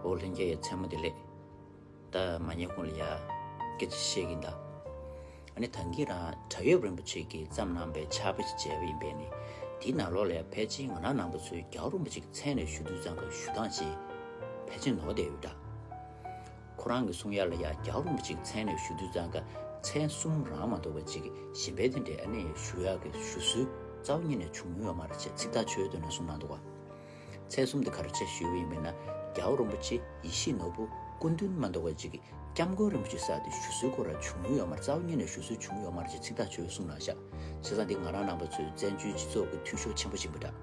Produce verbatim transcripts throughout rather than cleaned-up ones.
ཨོ་ལྷན་རྒྱས་ཡ་མཚན་མོ་བདེ་ལེགས། ད་མ་ཉལ་གོང་ལ་ཡ་སྐད་ཆ་བཤད་ཀྱིན་གདའ། ཨ་ནི་ད་གིན་རང་བྲག་གཡབ་རིན་པོ་ཆེ་གིས་བརྩམས་གནང་པའི་ཕྱག་དཔེ་ཅིག་མཇལ་བ་ཡིན་པས་ནི། དེའི་ནང་ལོགས་ལ་ཡ་ཕལ་ཆེར་ང་རང་རྣམ་པ་ཚོས་རྒྱལ་བ་རིན་པོ་ཆེ་གི་མཚན་ནས་ཞུ་དུས་ཙང་ཀ་ཞུ་སྟངས་ཅིག་ཕལ་ཆེར་ནོར་བསྡད་ཡོད་འདྲ། ཁོ་རང་གི་གསུང་ཡ་ལ་ཡ་རྒྱལ་བ་རིན་པོ་ཆེ་གི་མཚན་ནས་ཞུ་དུས་ཙང་ཀ་མཚན་གསུམ་རང་མ་གཏོགས་པ་ཅིག་གཞན་པའི་དེ་འདྲའི་ཨ་ནི་ཞུ་ཡ་གི་ཞུ་སྲོལ་རྩ་བ་ཉིད་ནས་བྱུང་མྱོང་ཡོད་མ་རེད་ཅེས་ཚིག་ཐག་ཆོད་དོན་ནས་གསུངས་གནང་འདུག་ག། མཚན་གསུམ་དེ་ག་རེ་བྱས་ཞུས་པ་ཡིན་པས་ན། རྒྱལ་བ་རིན་པོ་ཆེ་ཡེ་ཤེས་ནོར་བུ་སྐུ་མདུན་མ་གཏོགས་པ་ཅིག་གིས་སྐྱབས་མགོན་རིན་པོ་ཆེ་ས་དེ་ཞུ་སྲོལ་ཁོ་རང་བྱུང་མྱོང་ཡོད་མ་རེད། རྩ་བ་ཉིད་ནས་ཞུ་སྲོལ་བྱུང་ཡོད་མ་རེད་ཅེས་ཚིག་ཐག་ཆོད་གསུངས་གནང་ཤག། བྱས་ཙང་འདི་ང་རང་རྣམ་པ་ཚོའི་བཙན་བྱོལ་སྤྱི་ཚོགས་ཀྱི་འཐུས་ཤོར་ཆེན་པོ་ཞིག་ཡིན་པ་འདྲ།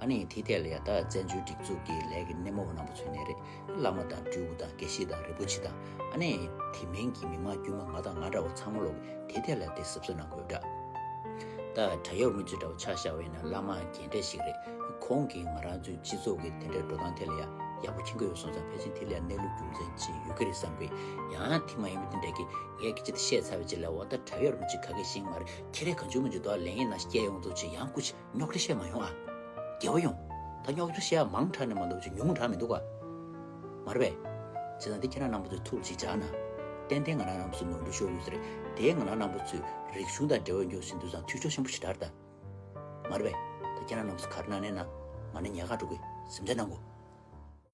ཨ་ནི་དེའི་ཐད་ལ་ཡ་ད་བཙན་བྱོལ་སྒྲིག་འཛུགས་ཀྱི་ལས་ཀྱི་སྣེ་མོ་བ་རྣམ་པ་ཚོའི་ནས་རེད། བླ་མ་དང་སྤྲུལ་སྐུ་དང་དགེ་བཤེས་དང་རིན་པོ་ཆེ་དང་། ཨ་ནི་དེ་མིན་གྱི་མི་མང་དཀྱུས་མ་ང་དང་ང་འདྲ་བ་ཚང་མ་ལོག་གིས་དེའི་ཐད་ལ་དེ་གཟབ་གཟབ་གནང་དགོས་འདྲ། ད་བྲག་གཡབ་རིན་པོ་ཆེ་འདྲ་བོ་ཆ་བཞག་པ་ཡིན་ན་བླ་མ་རྒན་གྲས་ཤིག་རེད། ཁོང་གིས་ང་རང་ཚོའི་སྤྱི་ཚོགས་ཀྱི་དེ་འདྲའི་འགྲོ་སྟངས་ཐད་ལ་ཡ་ཡག་པོ་མཁྱེན་གྱི་ཡོད་སོང་ཙང་ཕལ་ཆེར་དེ་ལ་ཡ་གནས་ལུགས་རྒྱུ་མཚན་ཅིག་ཡོད་ཀྱི་རེད་བསམ་གི། ཡང་དེ་མ་ཡིན་པ་དེ་འདྲ་གི་ངས་སྐད་ཆ་དེ་བཤད་ཚར་བའི་རྗེས་ལ་འོ་ད་བྲག་གཡབ་རིན་པོ་ཆེ་ག་གེ་ཤེས་མ་རེད། ཁྱེད་རས་གང་བྱུང་མང་བྱུང་དུ་ལས་ངན་ནང་སྐྱེལ་ཡོང་དུས་ཅིག་ཡང་སྐུ་མཁྱེན། རྙོག་དྲ་བཤད་མ་ཡོང་ཨ། དགེ་བ་ཡོང་། ད་རྙོག་དྲ་བཤད་ཡ་མང་དྲགས་ནས་མ་གཏོགས་ཅིག་ཉུང་དྲགས་མི་འདུག་ག། མ་རེད་པས། བྱས་ཙང་འདི་ཁྱེད་རང་རྣམ་པ་ཚོས་ཐུགས་ལ་ཅིག་འཇགས་ན། ཏན་ཏན་ང་རང་རྣམ་པ་ཚོ་ནོར་འཁྲུལ་ཤོར་ཡོད་ས་རེད། དེ་ང་རང་རྣམ་པ་ཚོས་རིག་གཞུང་དང་འབྲེལ་བ་ཡོད་ཟིན་དུས་ཙང་འཐུས་ཤོར་ཆེན་པོ་ཞིག་རེད་ད། མ་རེད་པས། ད་ཁྱེད་རང་རྣམ་པ་ཚོ་ག་རེ་གནང་ནས་ན། ང་ནི་ཉལ་ཁ་འགྲོ་གི། གཟིམ་འཇག་གནང་དགོས།